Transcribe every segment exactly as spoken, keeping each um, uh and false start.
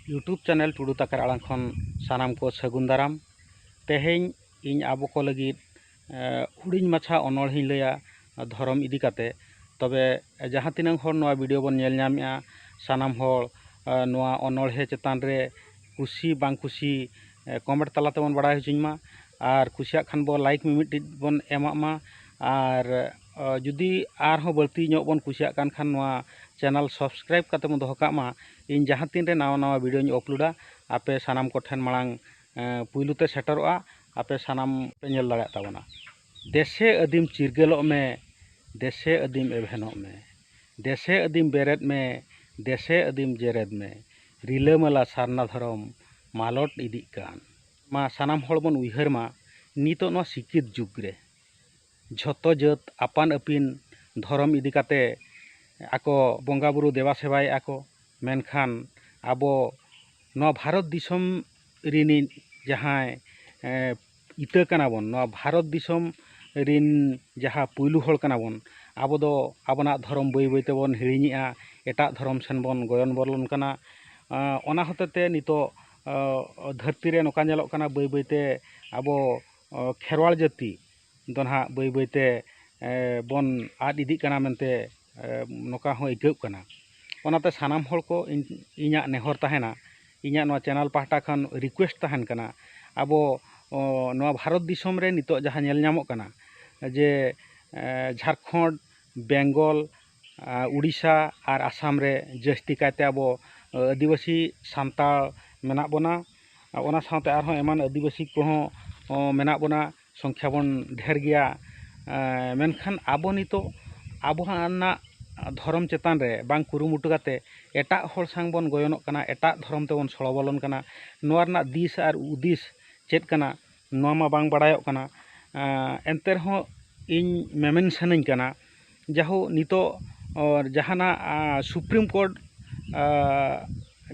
YouTube channel ᱴᱩᱰᱩ ᱛᱟᱠᱟᱨ ᱟᱲᱟᱝ ᱠᱷᱚᱱ ᱥᱟᱱᱟᱢ ᱠᱚ ᱥᱟᱹᱜᱩᱱ ᱫᱟᱨᱟᱢ᱾ ᱛᱮᱦᱮᱧ ᱤᱧ ᱟᱵᱚ ᱠᱚ ᱞᱟᱹᱜᱤᱫ, ᱮ, ᱦᱩᱰᱤᱧ ᱢᱟᱪᱷᱟ ᱚᱱᱚᱬᱦᱮᱧ ᱞᱟᱹᱭᱟ, ᱫᱷᱚᱨᱚᱢ ᱤᱫᱤ ᱠᱟᱛᱮ᱾ ᱛᱚᱵᱮ ᱡᱟᱦᱟᱸ ᱛᱤᱱᱟᱹᱜ ᱦᱚᱲ ᱱᱚᱣᱟ video ᱵᱚᱱ ᱧᱮᱞ ᱧᱟᱢᱮᱜᱼᱟ, ᱥᱟᱱᱟᱢ ᱦᱚᱲ, ᱮ, ᱱᱚᱣᱟ ᱚᱱᱚᱬᱦᱮ ᱪᱮᱛᱟᱱ ᱨᱮ ᱠᱩᱥᱤ ᱵᱟᱝ ᱠᱩᱥᱤ, ᱮ, comment ᱛᱟᱞᱟ ᱛᱮᱵᱚᱱ ᱵᱟᱲᱟᱭ ᱦᱚᱪᱚᱧ ᱢᱟ᱾ ᱟᱨ ᱠᱩᱥᱤᱭᱟᱜ ᱠᱷᱟᱱ ᱵᱚ like ᱢᱤᱢᱤᱫᱴᱤᱡ ᱵᱚᱱ ᱮᱢᱟᱜ ᱢᱟ᱾ ᱟᱨ, ᱮ, ᱡᱩᱫᱤ ᱟᱨᱦᱚᱸ ᱵᱟᱹᱲᱛᱤ ᱧᱚᱜ ᱵᱚᱱ ᱠᱩᱥᱤᱭᱟᱜ ᱠᱟᱱ ᱠᱷᱟᱱ ᱱᱚᱣᱟ channel subscribe ᱠᱟᱛᱮ ᱵᱚᱱ ᱫᱚᱦᱚ ᱠᱟᱜ ᱢᱟ᱾ ᱤᱧ ᱡᱟᱦᱟᱸ ᱛᱤᱱ ᱨᱮ ᱱᱟᱣᱟ ᱱᱟᱣᱟ videoᱧ uploadᱟ, ᱟᱯᱮ ᱥᱟᱱᱟᱢ ᱠᱚᱴᱷᱮᱱ ᱢᱟᱲᱟᱝ, ᱮ, ᱯᱩᱭᱞᱩ ᱛᱮ ᱥᱮᱴᱮᱨᱚᱜᱼᱟ, ᱟᱯᱮ ᱥᱟᱱᱟᱢ ᱯᱮ ᱧᱮᱞ ᱫᱟᱲᱮᱭᱟᱜ ᱛᱟᱵᱚᱱᱟ᱾ ᱫᱮᱥᱮ ᱟᱹᱫᱤᱢ ᱪᱤᱨᱜᱟᱹᱞᱚᱜ ᱢᱮ, ᱫᱮᱥᱮ ᱟᱹᱫᱤᱢ ᱮᱵᱷᱮᱱᱚᱜ ᱢᱮ, ᱫᱮᱥᱮ ᱟᱹᱫᱤᱢ ᱵᱮᱨᱮᱫ ᱢᱮ, ᱫᱮᱥᱮ ᱟᱹᱫᱤᱢ ᱡᱮᱨᱮᱫ ᱢᱮ, ᱨᱤᱞᱟᱹᱢᱟᱞᱟ ᱥᱟᱨᱱᱟ ᱫᱷᱚᱨᱚᱢ ᱢᱟᱞᱚᱴ ᱤᱫᱤᱜ ᱠᱟᱱ᱾ ᱢᱟ ᱥᱟᱱᱟᱢ ᱦᱚᱲ ᱵᱚᱱ ᱩᱭᱦᱟᱹᱨ ᱢᱟ, ᱱᱤᱛᱚᱜ ᱱᱚᱣᱟ ᱥᱤᱠᱠᱷᱤᱛ ᱡᱩᱜᱽ ᱨᱮ ᱡᱷᱚᱛᱚ ᱡᱟᱹᱛ ᱟᱯᱟᱱ ᱟᱹᱯᱤᱱ ᱫᱷᱚᱨᱚᱢ ᱤᱫᱤ ᱠᱟᱛᱮ ᱟᱠᱚ ᱵᱚᱸᱜᱟ ᱵᱩᱨᱩ ᱫᱮᱵᱟ ᱥᱮᱵᱟᱭᱮᱫᱼᱟ ᱠᱚ, ᱢᱮᱱᱠᱷᱟᱱ ᱟᱵᱚ ᱱᱚᱣᱟ ᱵᱷᱟᱨᱚᱛ ᱫᱤᱥᱚᱢ ᱨᱤᱱᱤᱡ ᱡᱟᱦᱟᱸᱭ, ᱮ, ᱤᱛᱟᱹ ᱠᱟᱱᱟ ᱵᱚᱱ, ᱱᱚᱣᱟ ᱵᱷᱟᱨᱚᱛ ᱫᱤᱥᱚᱢ ᱨᱤᱱ ᱡᱟᱦᱟᱸ ᱯᱩᱭᱞᱩ ᱦᱚᱲ ᱠᱟᱱᱟ ᱵᱚᱱ, ᱟᱵᱚ ᱫᱚ ᱟᱵᱚᱱᱟᱜ ᱫᱷᱚᱨᱚᱢ ᱵᱟᱹᱭ ᱵᱟᱹᱭ ᱛᱮᱵᱚᱱ ᱦᱤᱲᱤᱧᱮᱜᱼᱟ, ᱮᱴᱟᱜ ᱫᱷᱚᱨᱚᱢ ᱥᱮᱱ ᱵᱚᱱ ᱜᱚᱭᱚᱱ ᱵᱚᱞᱚᱱ ᱠᱟᱱᱟ᱾ ᱟᱸ, ᱚᱱᱟ ᱦᱚᱛᱮ ᱛᱮ ᱱᱤᱛᱚᱜ, ᱟᱸ, ᱫᱷᱟᱹᱨᱛᱤ ᱨᱮ ᱱᱚᱝᱠᱟ ᱧᱮᱞᱚᱜ ᱠᱟᱱᱟ, ᱵᱟᱹᱭ ᱵᱟᱹᱭ ᱛᱮ ᱟᱵᱚ, ᱟᱸ, ᱠᱷᱮᱨᱣᱟᱲ ᱡᱟᱹᱛᱤ ᱫᱚ ᱱᱟᱦᱟᱜ ᱵᱟᱹᱭ ᱵᱟᱹᱭ ᱛᱮ, ᱮ, ᱵᱚᱱ ᱟᱫ ᱤᱫᱤᱜ ᱠᱟᱱᱟ ᱢᱮᱱᱛᱮ, ᱮ, ᱱᱚᱝᱠᱟ ᱦᱚᱸ ᱟᱹᱭᱠᱟᱹᱜ ᱠᱟᱱᱟ᱾ ᱚᱱᱟᱛᱮ ᱥᱟᱱᱟᱢ ᱦᱚᱲ ᱠᱚ ᱤᱧ, ᱤᱧᱟᱹᱜ ᱱᱮᱦᱚᱨ ᱛᱟᱦᱮᱱᱟ, ᱤᱧᱟᱹᱜ ᱱᱚᱣᱟ channel ᱯᱟᱦᱴᱟ ᱠᱷᱚᱱ request ᱛᱟᱦᱮᱱ ᱠᱟᱱᱟ, ᱟᱵᱚ, ᱚ, ᱱᱚᱣᱟ ᱵᱷᱟᱨᱚᱛ ᱫᱤᱥᱚᱢ ᱨᱮ ᱱᱤᱛᱚᱜ ᱡᱟᱦᱟᱸ ᱧᱮᱞ ᱧᱟᱢᱚᱜ ᱠᱟᱱᱟ ᱡᱮ, ᱮ, ᱡᱷᱟᱲᱠᱷᱚᱸᱰ, ᱵᱮᱝᱜᱚᱞ, ᱟ, ᱩᱲᱤᱥᱥᱟ ᱟᱨ ᱟᱥᱟᱢ ᱨᱮ ᱡᱟᱹᱥᱛᱤ ᱠᱟᱭᱛᱮ ᱟᱵᱚ, ᱟ, ᱟᱹᱫᱤᱵᱟᱹᱥᱤ ᱥᱟᱱᱛᱟᱲ ᱢᱮᱱᱟᱜ ᱵᱚᱱᱟ᱾ ᱟ, ᱚᱱᱟ ᱥᱟᱶᱛᱮ ᱟᱨᱦᱚᱸ ᱮᱢᱟᱱ ᱟᱹᱫᱤᱵᱟᱹᱥᱤ ᱠᱚᱦᱚᱸ, ᱚ, ᱢᱮᱱᱟᱜ ᱵᱚᱱᱟ, ᱥᱚᱝᱠᱷᱟ ᱵᱚᱱ ᱰᱷᱮᱨ ᱜᱮᱭᱟ᱾ ᱟ, ᱢᱮᱱᱠᱷᱟᱱ ᱟᱵᱚ ᱱᱤᱛᱚᱜ ᱟᱵᱚᱣᱟᱜ ᱫᱷᱚᱨᱚᱢ ᱪᱮᱛᱟᱱ ᱨᱮ ᱵᱟᱝ ᱠᱩᱨᱩᱢᱩᱴᱩ ᱠᱟᱛᱮ ᱮᱴᱟᱜ ᱦᱚᱲ ᱥᱟᱝ ᱵᱚᱱ ᱜᱚᱭᱚᱱᱚᱜ ᱠᱟᱱᱟ, ᱮᱴᱟᱜ ᱫᱷᱚᱨᱚᱢ ᱛᱮᱵᱚᱱ ᱥᱚᱲᱚ ᱵᱚᱞᱚᱱ ᱠᱟᱱᱟ᱾ ᱱᱚᱣᱟ ᱨᱮᱱᱟᱜ ᱫᱤᱥ ᱟᱨ ᱩᱫᱤᱥ ᱪᱮᱫ ᱠᱟᱱᱟ, ᱱᱚᱣᱟ ᱢᱟ ᱵᱟᱝ ᱵᱟᱲᱟᱭᱚᱜ ᱠᱟᱱᱟ᱾ ᱟ, ᱮᱱᱛᱮ ᱨᱮᱦᱚᱸ ᱤᱧ ᱢᱮᱢᱮᱱ ᱥᱟᱱᱟᱧ ᱠᱟᱱᱟ, ᱡᱟᱦᱳ ᱱᱤᱛᱚᱜ, ᱚ, ᱡᱟᱦᱟᱱᱟᱜ, ᱟ, Supreme Court, ᱟ,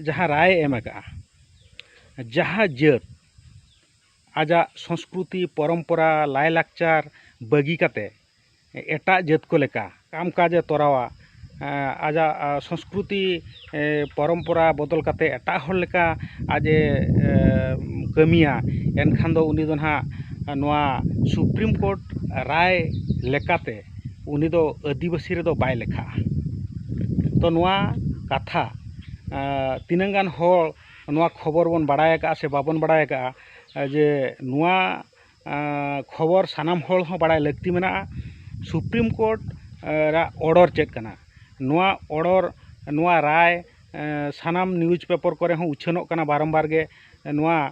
ᱡᱟᱦᱟᱸ ᱨᱟᱭ ᱮ ᱮᱢ ᱟᱠᱟᱫᱼᱟ, ᱡᱟᱦᱟᱸ ᱡᱟᱹᱛ ᱟᱡᱟᱜ ᱥᱚᱸᱥᱠᱨᱩᱛᱤ, ᱯᱚᱨᱚᱢᱯᱚᱨᱟ, ᱞᱟᱭᱼᱞᱟᱠᱪᱟᱨ ᱵᱟᱹᱜᱤ ᱠᱟᱛᱮ ᱮᱴᱟᱜ ᱡᱟᱹᱛ ᱠᱚ ᱞᱮᱠᱟ ᱠᱟᱢ ᱠᱟᱡᱽ ᱮ ᱛᱚᱨᱟᱣᱟ, ᱟᱡᱟᱜ ᱥᱚᱝᱥᱠᱨᱩᱛᱤ ᱯᱚᱨᱚᱢᱯᱚᱨᱟ ᱵᱚᱫᱚᱞ ᱠᱟᱛᱮ ᱮᱴᱟᱜ ᱦᱚᱲ ᱞᱮᱠᱟ ᱟᱡ ᱮ ᱠᱟᱹᱢᱤᱭᱟ, ᱮᱱᱠᱷᱟᱱ ᱫᱚ ᱩᱱᱤ ᱫᱚ ᱱᱟᱦᱟᱜ ᱱᱚᱣᱟ ᱥᱩᱯᱨᱤᱢ ᱠᱳᱨᱴ ᱨᱟᱭ ᱞᱮᱠᱟᱛᱮ ᱩᱱᱤ ᱫᱚ ᱟᱹᱫᱤᱵᱟᱹᱥᱤ ᱨᱮᱫᱚ ᱵᱟᱭ ᱞᱮᱠᱷᱟᱜᱼᱟ᱾ ᱛᱚ ᱱᱚᱣᱟ ᱠᱟᱛᱷᱟ ᱛᱤᱱᱟᱹᱝ ᱜᱟᱱ ᱦᱚᱲ ᱱᱚᱣᱟ ᱠᱷᱚᱵᱚᱨ ᱵᱚᱱ ᱵᱟᱲᱟᱭ ᱟᱠᱟᱫᱼᱟ ᱥᱮ ᱵᱟᱵᱚᱱ ᱵᱟᱲᱟᱭ ᱟᱠᱟᱫᱼᱟ, ᱡᱮ ᱱᱚᱣᱟ ᱠᱷᱚᱵᱚᱨ ᱥᱟᱱᱟᱢ ᱦᱚᱲ ᱦᱚᱸ ᱵᱟᱲᱟᱭ ᱞᱟᱹᱠᱛᱤ ᱢᱮᱱᱟᱜᱼᱟ᱾ ᱥᱩᱯᱨᱤᱢ ᱠᱳᱨᱴ ᱨᱟᱜ ᱚᱰᱟᱨ ᱪᱮᱫ ᱠᱟᱱᱟ? ᱱᱚᱣᱟ ᱚᱰᱟᱨ, ᱱᱚᱣᱟ ᱨᱟᱭ ᱥᱟᱱᱟᱢ ᱱᱤᱭᱩᱡᱽ ᱯᱮᱯᱟᱨ ᱠᱚᱨᱮ ᱦᱚᱸ ᱩᱪᱷᱟᱹᱱᱚᱜ ᱠᱟᱱᱟ ᱵᱟᱨᱚᱢᱵᱟᱨ ᱜᱮ᱾ ᱱᱚᱣᱟ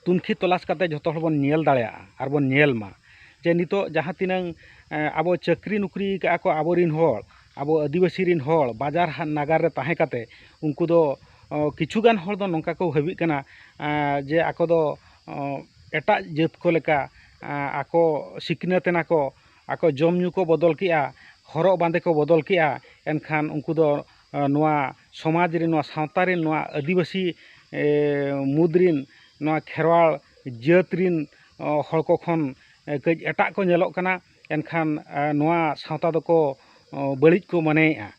ᱛᱩᱱᱠᱷᱤ ᱛᱚᱞᱟᱥ ᱠᱟᱛᱮ ᱡᱷᱚᱛᱚ ᱦᱚᱲ ᱵᱚᱱ ᱧᱮᱞ ᱫᱟᱲᱮᱭᱟᱜᱼᱟ ᱟᱨ ᱵᱚᱱ ᱧᱮᱞ ᱢᱟ, ᱡᱮ ᱱᱤᱛᱚᱜ ᱡᱟᱦᱟᱸ ᱛᱤᱱᱟᱹᱝ ᱟᱵᱚ ᱪᱟᱹᱠᱨᱤ ᱱᱚᱠᱨᱤ ᱠᱟᱜᱼᱟ ᱠᱚ ᱟᱵᱚᱨᱤᱱ ᱦᱚᱲ, ᱟᱵᱚ ᱟᱹᱫᱤᱵᱟᱹᱥᱤ ᱨᱤᱱ ᱦᱚᱲ ᱵᱟᱡᱟᱨ ᱦᱟ- ᱱᱟᱜᱟᱨ ᱨᱮ ᱛᱟᱦᱮᱸ ᱠᱟᱛᱮ, ᱩᱱᱠᱩ ᱫᱚ ᱠᱤᱪᱷᱩ ᱜᱟᱱ ᱦᱚᱲ ᱫᱚ ᱱᱚᱝᱠᱟ ᱠᱚ ᱵᱷᱟᱹᱵᱤᱜ ᱠᱟᱱᱟ ᱡᱮ ᱟᱠᱚ ᱫᱚ ᱮᱴᱟᱜ ᱡᱟᱹᱛ ᱠᱚ ᱞᱮᱠᱟ ᱟᱠᱚ ᱥᱤᱠᱷᱱᱟᱹᱛ ᱮᱱᱟ ᱠᱚ, ᱟᱠᱚ ᱡᱚᱢ ᱧᱩ ᱠᱚ ᱵᱚᱫᱚᱞ ᱠᱮᱜᱼᱟ, ᱦᱚᱨᱚᱜ ᱵᱟᱸᱫᱮ ᱠᱚ ᱵᱚᱫᱚᱞ ᱠᱮᱜᱼᱟ, ᱮᱱᱠᱷᱟᱱ ᱩᱱᱠᱩ ᱫᱚ ᱱᱚᱣᱟ ᱥᱚᱢᱟᱡᱽ ᱨᱮᱱ, ᱱᱚᱣᱟ ᱥᱟᱶᱛᱟ ᱨᱮᱱ, ᱱᱚᱣᱟ ᱟᱹᱫᱤᱵᱟᱹᱥᱤ ᱢᱩᱫᱽ ᱨᱮᱱ, ᱱᱚᱣᱟ ᱠᱷᱮᱨᱣᱟᱲ ᱡᱟᱹᱛ ᱨᱮᱱ ᱦᱚᱲ ᱠᱚ ᱠᱷᱚᱱ ᱠᱟᱹᱡ ᱮᱴᱟᱜ ᱠᱚ ᱧᱮᱞᱚᱜ ᱠᱟᱱᱟ᱾ ᱮᱱᱠᱷᱟᱱ ᱱᱚᱣᱟ ᱥᱟᱶᱛᱟ ᱫᱚᱠᱚ ᱵᱟᱹᱲᱤᱡ ᱠᱚ ᱢᱚᱱᱮᱭᱮᱜᱼᱟ᱾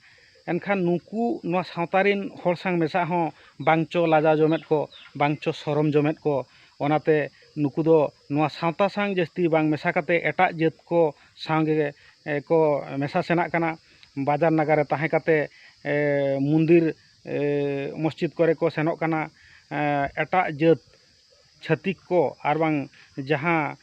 ᱮᱱᱠᱷᱟᱱ ᱱᱩᱠᱩ ᱱᱚᱣᱟ ᱥᱟᱶᱛᱟ ᱨᱮᱱ ᱦᱚᱲ ᱥᱟᱶ ᱢᱮᱥᱟ ᱦᱚᱸ ᱵᱟᱝ ᱪᱚ ᱞᱟᱡᱟᱣ ᱡᱚᱢᱮᱫ ᱠᱚ, ᱵᱟᱝ ᱪᱚ ᱥᱚᱨᱚᱢ ᱡᱚᱢᱮᱫ ᱠᱚ᱾ ᱚᱱᱟᱛᱮ ᱱᱩᱠᱩ ᱫᱚ ᱱᱚᱣᱟ ᱥᱟᱶᱛᱟ ᱥᱟᱶ ᱡᱟᱹᱥᱛᱤ ᱵᱟᱝ ᱢᱮᱥᱟ ᱠᱟᱛᱮ ᱮᱴᱟᱜ ᱡᱟᱹᱛ ᱠᱚ ᱥᱟᱶ ᱜᱮ ᱠᱚ ᱢᱮᱥᱟ ᱥᱮᱱᱟᱜ ᱠᱟᱱᱟ᱾ ᱵᱟᱡᱟᱨ ᱱᱟᱜᱟᱨ ᱨᱮ ᱛᱟᱦᱮᱸ ᱠᱟᱛᱮ ᱢᱚᱱᱫᱤᱨ ᱢᱚᱥᱡᱤᱫ ᱠᱚᱨᱮ ᱠᱚ ᱥᱮᱱᱚᱜ ᱠᱟᱱᱟ᱾ ᱮᱴᱟᱜ ᱡᱟᱹᱛ ᱪᱷᱟᱹᱛᱤᱠ ᱠᱚ ᱟᱨ ᱵᱟᱝ ᱡᱟᱦᱟᱸ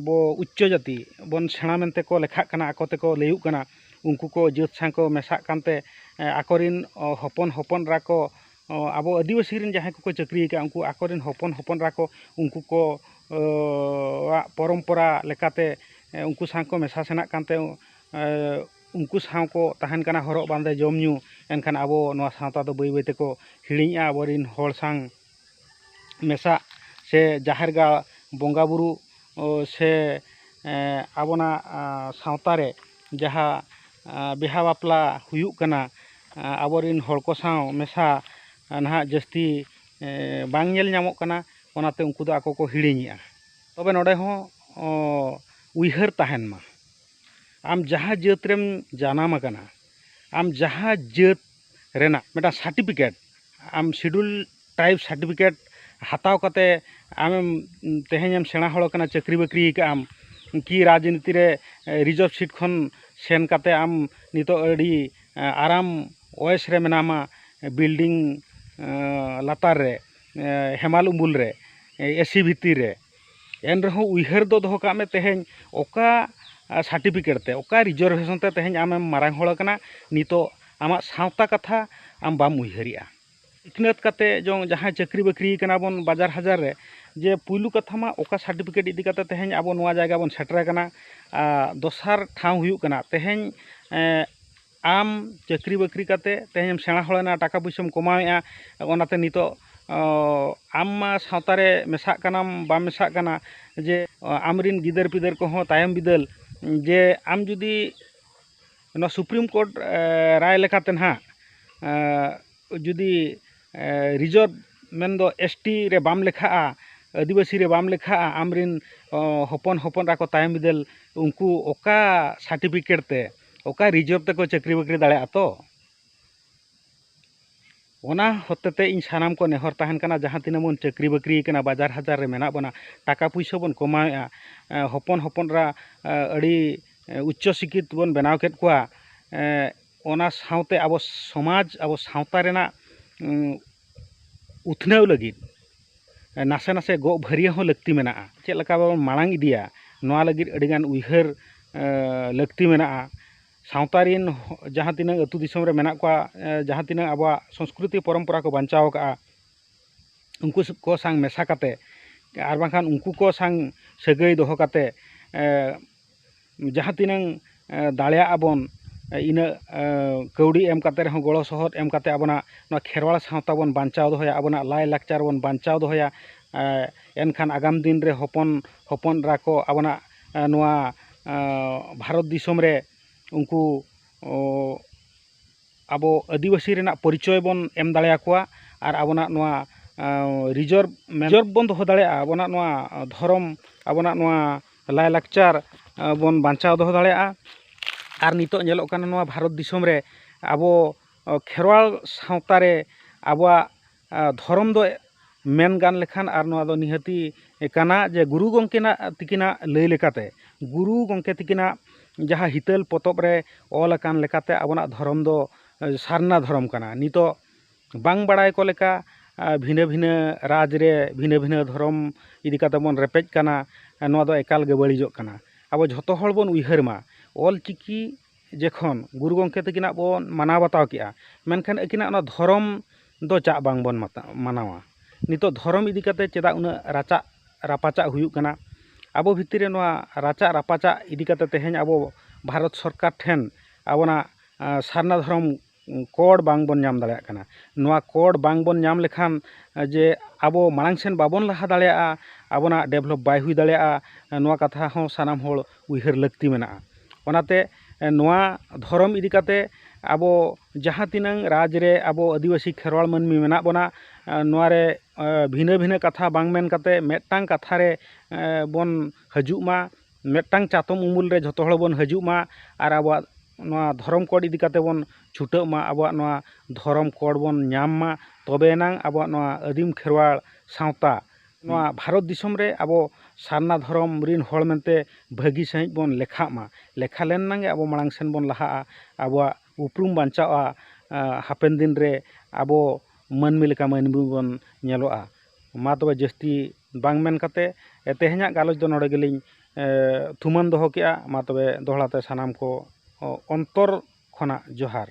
ᱵᱚ ᱩᱪᱪᱚ ᱡᱟᱹᱛᱤ ᱵᱚᱱ ᱥᱮᱬᱟ ᱢᱮᱱᱛᱮ ᱠᱚ ᱞᱮᱠᱷᱟᱜ ᱠᱟᱱᱟ, ᱟᱠᱚ ᱛᱮᱠᱚ ᱞᱟᱹᱭᱩᱜ ᱠᱟᱱᱟ, ᱩᱱᱠᱩ ᱠᱚ ᱡᱟᱹᱛ ᱥᱟᱶ ᱠᱚ ᱢᱮᱥᱟᱜ ᱠᱟᱱᱛᱮ ᱟᱠᱚᱨᱮᱱ ᱦᱚᱯᱚᱱ ᱦᱚᱯᱚᱱ ᱮᱨᱟ ᱠᱚ, ᱟᱵᱚ ᱟᱹᱫᱤᱵᱟᱹᱥᱤ ᱨᱮᱱ ᱡᱟᱦᱟᱸᱭ ᱠᱚᱠᱚ ᱪᱟᱹᱠᱨᱤ ᱟᱠᱟᱫᱼᱟ, ᱩᱱᱠᱩ ᱟᱠᱚᱨᱮᱱ ᱦᱚᱯᱚᱱ ᱦᱚᱯᱚᱱ ᱮᱨᱟ ᱠᱚ ᱩᱱᱠᱩ ᱠᱚ ᱟᱜ ᱯᱚᱨᱚᱢᱯᱚᱨᱟ ᱞᱮᱠᱟᱛᱮ ᱩᱱᱠᱩ ᱥᱟᱶ ᱠᱚ ᱢᱮᱥᱟ ᱥᱮᱱᱟᱜ ᱠᱟᱱᱛᱮ ᱩᱱᱠᱩ ᱥᱟᱶ ᱠᱚ ᱛᱟᱦᱮᱱ ᱠᱟᱱᱟ, ᱦᱚᱨᱚᱜ ᱵᱟᱸᱫᱮ, ᱡᱚᱢ ᱧᱩ᱾ ᱮᱱᱠᱷᱟᱱ ᱟᱵᱚ ᱱᱚᱣᱟ ᱥᱟᱶᱛᱟ ᱫᱚ ᱵᱟᱹᱭ ᱵᱟᱹᱭ ᱛᱮᱠᱚ ᱦᱤᱲᱤᱧᱮᱜᱼᱟ᱾ ᱟᱵᱚᱨᱮᱱ ᱦᱚᱲ ᱥᱟᱶ ᱢᱮᱥᱟᱜ ᱥᱮ ᱡᱟᱦᱮᱨ ᱜᱟᱲ ᱵᱚᱸᱜᱟ ᱵᱩᱨᱩ ᱥᱮ ᱟᱵᱚᱱᱟᱜ ᱥᱟᱶᱛᱟ ᱨᱮ ᱡᱟᱦᱟᱸ ᱵᱤᱦᱟ ᱵᱟᱯᱞᱟ ᱦᱩᱭᱩᱜ ᱠᱟᱱᱟ, ᱟᱵᱚᱨᱮᱱ ᱦᱚᱲ ᱠᱚ ᱥᱟᱶ ᱢᱮᱥᱟ ᱱᱟᱦᱟᱜ ᱡᱟᱹᱥᱛᱤ ᱵᱟᱝ ᱧᱮᱞ ᱧᱟᱢᱚᱜ ᱠᱟᱱᱟ᱾ ᱚᱱᱟᱛᱮ ᱩᱱᱠᱩ ᱫᱚ ᱟᱠᱚ ᱠᱚ ᱦᱤᱲᱤᱧᱮᱜᱼᱟ᱾ ᱛᱚᱵᱮ ᱱᱚᱰᱮ ᱦᱚᱸ ᱩᱭᱦᱟᱹᱨ ᱛᱟᱦᱮᱱ ᱢᱟ, ᱟᱢ ᱡᱟᱦᱟᱸ ᱡᱟᱹᱛ ᱨᱮᱢ ᱡᱟᱱᱟᱢ ᱟᱠᱟᱱᱟ, ᱟᱢ ᱡᱟᱦᱟᱸ ᱡᱟᱹᱛ ᱨᱮᱱᱟᱜ ᱢᱤᱫᱴᱟᱝ certificate, ᱟᱢ Schedule Tribe certificate ᱦᱟᱛᱟᱣ ᱠᱟᱛᱮ ᱟᱢᱮᱢ ᱛᱮᱦᱮᱧᱮᱢ ᱥᱮᱬᱟ ᱦᱚᱲ ᱠᱟᱱᱟ, ᱪᱟᱹᱠᱨᱤ ᱵᱟᱹᱠᱨᱤ ᱟᱠᱟᱫ ᱟᱢ, ᱠᱤ ᱨᱟᱡᱽᱱᱤᱛᱤ ᱨᱮ reserve seat ᱠᱷᱚᱱ ᱥᱮᱱ ᱠᱟᱛᱮ ᱟᱢ ᱱᱤᱛᱚᱜ ᱟᱹᱰᱤ ᱟᱨᱟᱢ ᱚᱭᱮᱥ ᱨᱮ ᱢᱮᱱᱟᱢᱟ, building ᱞᱟᱛᱟᱨ ᱨᱮ, ᱦᱮᱢᱟᱞ ᱩᱢᱩᱞ ᱨᱮ, ᱮᱥᱤ ᱵᱷᱤᱛᱤᱨ ᱨᱮ᱾ ᱮᱱ ᱨᱮᱦᱚᱸ ᱩᱭᱦᱟᱹᱨ ᱫᱚ ᱫᱚᱦᱚ ᱠᱟᱜ ᱢᱮ, ᱛᱮᱦᱮᱧ ᱚᱠᱟ certificate ᱛᱮ, ᱚᱠᱟ reservation ᱛᱮ ᱛᱮᱦᱮᱧ ᱟᱢᱮᱢ ᱢᱟᱨᱟᱝ ᱦᱚᱲ ᱟᱠᱟᱱᱟ, ᱱᱤᱛᱚᱜ ᱟᱢᱟᱜ ᱥᱟᱶᱛᱟ ᱠᱟᱛᱷᱟ ᱟᱢ ᱵᱟᱢ ᱩᱭᱦᱟᱹᱨᱮᱜᱼᱟ᱾ ᱥᱤᱠᱷᱱᱟᱹᱛ ᱠᱟᱛᱮ ᱡᱚᱝ ᱡᱟᱦᱟᱸᱭ ᱪᱟᱹᱠᱨᱤ ᱵᱟᱹᱠᱨᱤ ᱠᱟᱱᱟ ᱵᱚᱱ ᱵᱟᱡᱟᱨ ᱦᱟᱡᱟᱨ ᱨᱮ, ᱡᱮ ᱯᱩᱭᱞᱩ ᱠᱟᱛᱷᱟ ᱢᱟ ᱚᱠᱟ certificate ᱤᱫᱤ ᱠᱟᱛᱮ ᱛᱮᱦᱮᱧ ᱟᱵᱚ ᱱᱚᱣᱟ ᱡᱟᱭᱜᱟ ᱵᱚᱱ ᱥᱮᱴᱮᱨ ᱟᱠᱟᱱᱟ᱾ ᱟᱨ ᱫᱚᱥᱟᱨ ᱴᱷᱟᱶ ᱦᱩᱭᱩᱜ ᱠᱟᱱᱟ, ᱛᱮᱦᱮᱧ, ᱮ, ᱟᱢ ᱪᱟᱹᱠᱨᱤ ᱵᱟᱹᱠᱨᱤ ᱠᱟᱛᱮ ᱛᱮᱦᱮᱧᱮᱢ ᱥᱮᱬᱟ ᱦᱚᱲᱮᱱᱟ, ᱴᱟᱠᱟ ᱯᱩᱭᱥᱟᱹᱢ ᱠᱚᱢᱟᱣᱮᱫᱼᱟ, ᱚᱱᱟᱛᱮ ᱱᱤᱛᱚᱜ, ᱚ, ᱟᱢ ᱢᱟ ᱥᱟᱶᱛᱟ ᱨᱮ ᱢᱮᱥᱟᱜ ᱠᱟᱱᱟᱢ, ᱵᱟᱢ ᱢᱮᱥᱟᱜ ᱠᱟᱱᱟ, ᱡᱮ, ᱚ, ᱟᱢᱨᱤᱱ ᱜᱤᱫᱟᱹᱨ ᱯᱤᱫᱟᱹᱨ ᱠᱚᱦᱚᱸ ᱛᱟᱭᱚᱢ ᱵᱤᱫᱟᱹᱞ, ᱡᱮ ᱟᱢ ᱡᱩᱫᱤ ᱱᱚᱣᱟ Supreme Court, ᱮ, ᱨᱟᱭ ᱞᱮᱠᱟᱛᱮ ᱱᱟᱦᱟᱜ, ᱮ, ᱡᱩᱫᱤ, ᱮ, reserve ᱢᱮᱱᱫᱚ ST ᱨᱮ ᱵᱟᱢ ᱞᱮᱠᱷᱟᱜᱼᱟ, ᱟᱹᱫᱤᱵᱟᱹᱥᱤ ᱨᱮ ᱵᱟᱢ ᱞᱮᱠᱷᱟᱜᱼᱟ, ᱟᱢᱨᱤᱱ, ᱚ, ᱦᱚᱯᱚᱱ ᱦᱚᱯᱚᱱ ᱨᱟᱠᱚ ᱛᱟᱭᱚᱢ ᱵᱤᱫᱟᱹᱞ, ᱩᱱᱠᱩ ᱚᱠᱟ certificate ᱛᱮ, ᱚᱠᱟ reserve ᱛᱮᱠᱚ ᱪᱟᱹᱠᱨᱤ ᱵᱟᱹᱠᱨᱤ ᱫᱟᱲᱮᱭᱟᱜᱼᱟ? ᱛᱚ ᱚᱱᱟ ᱦᱚᱛᱮᱛᱮ ᱤᱧ ᱥᱟᱱᱟᱢ ᱠᱚ ᱱᱮᱦᱚᱨ ᱛᱟᱦᱮᱱ ᱠᱟᱱᱟ, ᱡᱟᱦᱟᱸ ᱛᱤᱱᱟᱹᱜ ᱵᱚᱱ ᱪᱟᱹᱠᱨᱤ ᱵᱟᱹᱠᱨᱤ ᱠᱟᱱᱟ, ᱵᱟᱡᱟᱨ ᱦᱟᱡᱟᱨ ᱨᱮ ᱢᱮᱱᱟᱜ ᱵᱚᱱᱟ, ᱴᱟᱠᱟ ᱯᱩᱭᱥᱟᱹ ᱵᱚᱱ ᱠᱚᱢᱟᱣᱮᱫᱼᱟ, ᱮ, ᱦᱚᱯᱚᱱ ᱦᱚᱯᱚᱱ ᱨᱟ, ᱮ, ᱟᱹᱰᱤ, ᱮ, ᱩᱪᱪᱚ ᱥᱤᱠᱠᱷᱤᱛ ᱵᱚᱱ ᱵᱮᱱᱟᱣ ᱠᱮᱫ ᱠᱚᱣᱟ᱾ ᱮ, ᱚᱱᱟ ᱥᱟᱶᱛᱮ ᱟᱵᱚ ᱥᱚᱢᱟᱡᱽ, ᱟᱵᱚ ᱥᱟᱶᱛᱟ ᱨᱮᱱᱟᱜ, ᱩᱸ, ᱩᱛᱱᱟᱹᱣ ᱞᱟᱹᱜᱤᱫ ᱱᱟᱥᱮ ᱱᱟᱥᱮ ᱜᱚᱜ ᱵᱷᱟᱹᱨᱭᱟᱹ ᱦᱚᱸ ᱞᱟᱹᱠᱛᱤ ᱢᱮᱱᱟᱜᱼᱟ᱾ ᱪᱮᱫ ᱞᱮᱠᱟ ᱵᱚᱱ ᱢᱟᱲᱟᱝ ᱤᱫᱤᱭᱟ, ᱱᱚᱣᱟ ᱞᱟᱹᱜᱤᱫ ᱟᱹᱰᱤᱜᱟᱱ ᱩᱭᱦᱟᱹᱨ, ᱮ, ᱞᱟᱹᱠᱛᱤ ᱢᱮᱱᱟᱜᱼᱟ᱾ ᱥᱟᱶᱛᱟ ᱨᱤᱱ ᱦᱚ-, ᱡᱟᱦᱟᱸ ᱛᱤᱱᱟᱹᱜ ᱟᱹᱛᱩ ᱫᱤᱥᱚᱢ ᱨᱮ ᱢᱮᱱᱟᱜ ᱠᱚᱣᱟ, ᱮ, ᱡᱟᱦᱟᱸ ᱛᱤᱱᱟᱹᱜ ᱟᱵᱚᱣᱟᱜ ᱥᱚᱸᱥᱠᱨᱤᱛᱤ ᱯᱚᱨᱚᱢᱯᱚᱨᱟ ᱠᱚ ᱵᱟᱧᱪᱟᱣ ᱟᱠᱟᱫᱼᱟ, ᱩᱱᱠᱩ ᱠᱚ ᱥᱟᱝ ᱢᱮᱥᱟ ᱠᱟᱛᱮ, ᱟᱨ ᱵᱟᱝᱠᱷᱟᱱ ᱩᱱᱠᱩ ᱠᱚ ᱥᱟᱝ ᱥᱟᱹᱜᱟᱹᱭ ᱫᱚᱦᱚ ᱠᱟᱛᱮ, ᱮ, ᱡᱟᱦᱟᱸ ᱛᱤᱱᱟᱹᱝ, ᱮ, ᱫᱟᱲᱮᱭᱟᱜ ᱟᱵᱚᱱ, ᱮ, ᱤᱱᱟᱹᱜ, ᱮ, ᱠᱟᱹᱣᱰᱤ ᱮᱢ ᱠᱟᱛᱮ ᱨᱮᱦᱚᱸ, ᱜᱚᱲᱚ ᱥᱚᱦᱚᱫ ᱮᱢ ᱠᱟᱛᱮ ᱟᱵᱚᱱᱟᱜ ᱱᱚᱣᱟ ᱠᱷᱮᱨᱣᱟᱲ ᱥᱟᱶᱛᱟ ᱵᱚᱱ ᱵᱟᱧᱪᱟᱣ ᱫᱚᱦᱚᱭᱟ, ᱟᱵᱚᱱᱟᱜ ᱞᱟᱭᱼᱞᱟᱠᱪᱟᱨ ᱵᱚᱱ ᱵᱟᱧᱪᱟᱣ ᱫᱚᱦᱚᱭᱟ᱾ ᱮ, ᱮᱱᱠᱷᱟᱱ ᱟᱜᱟᱢ ᱫᱤᱱ ᱨᱮ ᱦᱚᱯᱚᱱ ᱦᱚᱯᱚᱱ ᱮᱨᱟ ᱠᱚ ᱟᱵᱚᱱᱟᱜ, ᱮ, ᱱᱚᱣᱟ, ᱮ, ᱵᱷᱟᱨᱚᱛ ᱫᱤᱥᱚᱢ ᱨᱮ ᱩᱱᱠᱩ, ᱚ, ᱟᱵᱚ ᱟᱹᱫᱤᱵᱟᱹᱥᱤ ᱨᱮᱱᱟᱜ ᱯᱚᱨᱤᱪᱚᱭ ᱵᱚᱱ ᱮᱢ ᱫᱟᱲᱮᱭᱟᱠᱚᱣᱟ᱾ ᱟᱨ ᱟᱵᱚᱱᱟᱜ ᱱᱚᱣᱟ, ᱮ, reserve, reserve ᱵᱚᱱ ᱫᱚᱦᱚ ᱫᱟᱲᱮᱭᱟᱜᱼᱟ, ᱟᱵᱚᱱᱟᱜ ᱱᱚᱣᱟ ᱫᱷᱚᱨᱚᱢ, ᱟᱵᱚᱱᱟᱜ ᱱᱚᱣᱟ, ᱞᱟᱭᱼᱞᱟᱠᱪᱟᱨ ᱵᱚᱱ ᱵᱟᱧᱪᱟᱣ ᱫᱚᱦᱚ ᱫᱟᱲᱮᱭᱟᱜᱼᱟ᱾ ᱟᱨ ᱱᱤᱛᱚᱜ ᱧᱮᱞᱚᱜ ᱠᱟᱱᱟ, ᱱᱚᱣᱟ ᱵᱷᱟᱨᱚᱛ ᱫᱤᱥᱚᱢ ᱨᱮ ᱟᱵᱚ ᱠᱷᱮᱨᱣᱟᱲ ᱥᱟᱶᱛᱟ ᱨᱮ ᱟᱵᱚᱣᱟᱜ ᱫᱷᱚᱨᱚᱢ ᱫᱚ ᱢᱮᱱ ᱜᱟᱱ ᱞᱮᱠᱷᱟᱱ, ᱟᱨ ᱱᱚᱣᱟ ᱫᱚ ᱱᱤᱦᱟᱹᱛᱤ ᱠᱟᱱᱟ ᱡᱮ ᱜᱩᱨᱩ ᱜᱚᱢᱠᱮᱱᱟᱜ ᱛᱤᱠᱤᱱᱟᱜ ᱞᱟᱹᱭ ᱞᱮᱠᱟᱛᱮ, ᱜᱩᱨᱩ ᱜᱚᱢᱠᱮ ᱛᱤᱠᱤᱱᱟᱜ ᱡᱟᱦᱟᱸ ᱦᱤᱛᱟᱹᱞ ᱯᱚᱛᱚᱵ ᱨᱮ ᱚᱞ ᱟᱠᱟᱱ ᱞᱮᱠᱟᱛᱮ ᱟᱵᱚᱱᱟᱜ ᱫᱷᱚᱨᱚᱢ ᱫᱚ ᱥᱟᱨᱱᱟ ᱫᱷᱚᱨᱚᱢ ᱠᱟᱱᱟ᱾ ᱱᱤᱛᱚᱜ ᱵᱟᱝ ᱵᱟᱲᱟᱭ ᱠᱚ ᱞᱮᱠᱟ ᱵᱷᱤᱱᱟᱹ ᱵᱷᱤᱱᱟᱹ ᱨᱟᱡᱽ ᱨᱮ ᱵᱷᱤᱱᱟᱹ ᱵᱷᱤᱱᱟᱹ ᱫᱷᱚᱨᱚᱢ ᱤᱫᱤ ᱠᱟᱛᱮ ᱵᱚᱱ ᱨᱮᱯᱮᱡ ᱠᱟᱱᱟ᱾ ᱱᱚᱣᱟ ᱫᱚ ᱮᱠᱟᱞ ᱜᱮ ᱵᱟᱹᱲᱤᱡᱚᱜ ᱠᱟᱱᱟ᱾ ᱟᱵᱚ ᱡᱷᱚᱛᱚ ᱦᱚᱲ ᱵᱚᱱ ᱩᱭᱦᱟᱹᱨ ᱢᱟ, ᱚᱞ ᱪᱤᱠᱤ ᱡᱚᱠᱷᱚᱱ ᱜᱩᱨᱩ ᱜᱚᱢᱠᱮ ᱛᱟᱹᱠᱤᱱᱟᱜ ᱵᱚᱱ ᱢᱟᱱᱟᱣ ᱵᱟᱛᱟᱣ ᱠᱮᱜᱼᱟ, ᱢᱮᱱᱠᱷᱟᱱ ᱟᱹᱠᱤᱱᱟᱜ ᱚᱱᱟ ᱫᱷᱚᱨᱚᱢ ᱫᱚ ᱪᱟᱜ ᱵᱟᱝ ᱵᱚᱱ ᱢᱟᱛᱟ-, ᱢᱟᱱᱟᱣᱟ᱾ ᱱᱤᱛᱚᱜ ᱫᱷᱚᱨᱚᱢ ᱤᱫᱤ ᱠᱟᱛᱮ ᱪᱮᱫᱟᱜ ᱩᱱᱟᱹᱜ ᱨᱟᱪᱟᱜ ᱨᱟᱯᱟᱪᱟᱜ ᱦᱩᱭᱩᱜ ᱠᱟᱱᱟ? ᱟᱵᱚ ᱵᱷᱤᱛᱤᱨ ᱨᱮ ᱱᱚᱣᱟ ᱨᱟᱪᱟᱜ ᱨᱟᱯᱟᱪᱟᱜ ᱤᱫᱤ ᱠᱟᱛᱮ ᱛᱮᱦᱮᱧ ᱟᱵᱚ ᱵᱷᱟᱨᱚᱛ ᱥᱚᱨᱠᱟᱨ ᱴᱷᱮᱱ ᱟᱵᱚᱱᱟᱜ ᱥᱟᱨᱱᱟ ᱫᱷᱚᱨᱚᱢ ᱠᱳᱰ ᱵᱟᱝ ᱵᱚᱱ ᱧᱟᱢ ᱫᱟᱲᱮᱭᱟᱜ ᱠᱟᱱᱟ᱾ ᱱᱚᱣᱟ ᱠᱳᱰ ᱵᱟᱝ ᱵᱚᱱ ᱧᱟᱢ ᱞᱮᱠᱷᱟᱱ ᱡᱮ ᱟᱵᱚ ᱢᱟᱲᱟᱝ ᱥᱮᱱ ᱵᱟᱵᱚᱱ ᱞᱟᱦᱟ ᱫᱟᱲᱮᱭᱟᱜᱼᱟ, ᱟᱵᱚᱱᱟᱜ ᱰᱮᱵᱷᱞᱚᱯ ᱵᱟᱭ ᱦᱩᱭ ᱫᱟᱲᱮᱭᱟᱜᱼᱟ, ᱱᱚᱣᱟ ᱠᱟᱛᱷᱟ ᱦᱚᱸ ᱥᱟᱱᱟᱢ ᱦᱚᱲ ᱩᱭᱦᱟᱹᱨ ᱞᱟᱹᱠᱛᱤ ᱢᱮᱱᱟᱜᱼᱟ᱾ ᱚᱱᱟᱛᱮ ᱱᱚᱣᱟ ᱫᱷᱚᱨᱚᱢ ᱤᱫᱤ ᱠᱟᱛᱮ ᱟᱵᱚ ᱡᱟᱦᱟᱸ ᱛᱤᱱᱟᱹᱝ ᱨᱟᱡᱽ ᱨᱮ ᱟᱵᱚ ᱟᱹᱫᱤᱵᱟᱹᱥᱤ ᱠᱷᱮᱨᱣᱟᱲ ᱢᱟᱹᱱᱢᱤ ᱢᱮᱱᱟᱜ ᱵᱚᱱᱟ, ᱱᱚᱣᱟ ᱨᱮ ᱵᱷᱤᱱᱟᱹ ᱵᱷᱤᱱᱟᱹ ᱠᱟᱛᱷᱟ ᱵᱟᱝ ᱢᱮᱱ ᱠᱟᱛᱮ ᱢᱤᱫᱴᱟᱝ ᱠᱟᱛᱷᱟ ᱨᱮ ᱵᱚᱱ ᱦᱤᱡᱩᱜ ᱢᱟ, ᱢᱤᱫᱴᱟᱝ ᱪᱟᱛᱚᱢ ᱩᱢᱩᱞ ᱨᱮ ᱡᱷᱚᱛᱚ ᱦᱚᱲ ᱵᱚᱱ ᱦᱤᱡᱩᱜ ᱢᱟ᱾ ᱟᱨ ᱟᱵᱚᱣᱟᱜ ᱱᱚᱣᱟ ᱫᱷᱚᱨᱚᱢ ᱠᱳᱰ ᱤᱫᱤ ᱠᱟᱛᱮ ᱵᱚᱱ ᱪᱷᱩᱴᱟᱹᱜ ᱢᱟ, ᱟᱵᱚᱣᱟᱜ ᱱᱚᱣᱟ ᱫᱷᱚᱨᱚᱢ ᱠᱳᱰ ᱵᱚᱱ ᱧᱟᱢ ᱢᱟ, ᱛᱚᱵᱮ ᱮᱱᱟᱝ ᱟᱵᱚᱣᱟᱜ ᱱᱚᱣᱟ ᱟᱹᱫᱤᱢ ᱠᱷᱮᱨᱣᱟᱲ ᱥᱟᱶᱛᱟ ᱱᱚᱣᱟ ᱵᱷᱟᱨᱚᱛ ᱫᱤᱥᱚᱢ ᱨᱮ ᱟᱵᱚ ᱥᱟᱨᱱᱟ ᱫᱷᱚᱨᱚᱢ ᱨᱤᱱ ᱦᱚᱲ ᱢᱮᱱᱛᱮ ᱵᱷᱟᱹᱜᱤ ᱥᱟᱺᱦᱤᱡ ᱵᱚᱱ ᱞᱮᱠᱷᱟᱜ ᱢᱟ᱾ ᱞᱮᱠᱷᱟ ᱞᱮᱱ ᱮᱱᱟᱝ ᱜᱮ ᱟᱵᱚ ᱢᱟᱲᱟᱝ ᱥᱮᱱ ᱵᱚᱱ ᱞᱟᱦᱟᱜᱼᱟ, ᱟᱵᱚᱣᱟᱜ ᱩᱯᱨᱩᱢ ᱵᱟᱧᱪᱟᱜᱼᱟ᱾ ᱦᱟᱯᱮᱱ ᱫᱤᱱ ᱨᱮ ᱟᱵᱚ ᱢᱟᱹᱱᱢᱤ ᱞᱮᱠᱟ ᱢᱟᱹᱱᱢᱤ ᱵᱚᱱ ᱧᱮᱞᱚᱜᱼᱟ᱾ ᱢᱟ ᱛᱚᱵᱮ ᱡᱟᱹᱥᱛᱤ ᱵᱟᱝ ᱢᱮᱱ ᱠᱟᱛᱮ ᱛᱮᱦᱮᱧᱟᱜ ᱜᱟᱞᱚᱪ ᱫᱚ ᱱᱚᱰᱮ ᱜᱮᱞᱤᱧ ᱛᱷᱩᱢᱟᱱ ᱫᱚᱦᱚ ᱠᱮᱜᱼᱟ᱾ ᱢᱟ ᱛᱚᱵᱮ ᱫᱚᱦᱲᱟ ᱛᱮ ᱥᱟᱱᱟᱢ ᱠᱚ ᱚᱱᱛᱚᱨ ᱠᱷᱚᱱᱟᱜ ᱡᱚᱦᱟᱨ᱾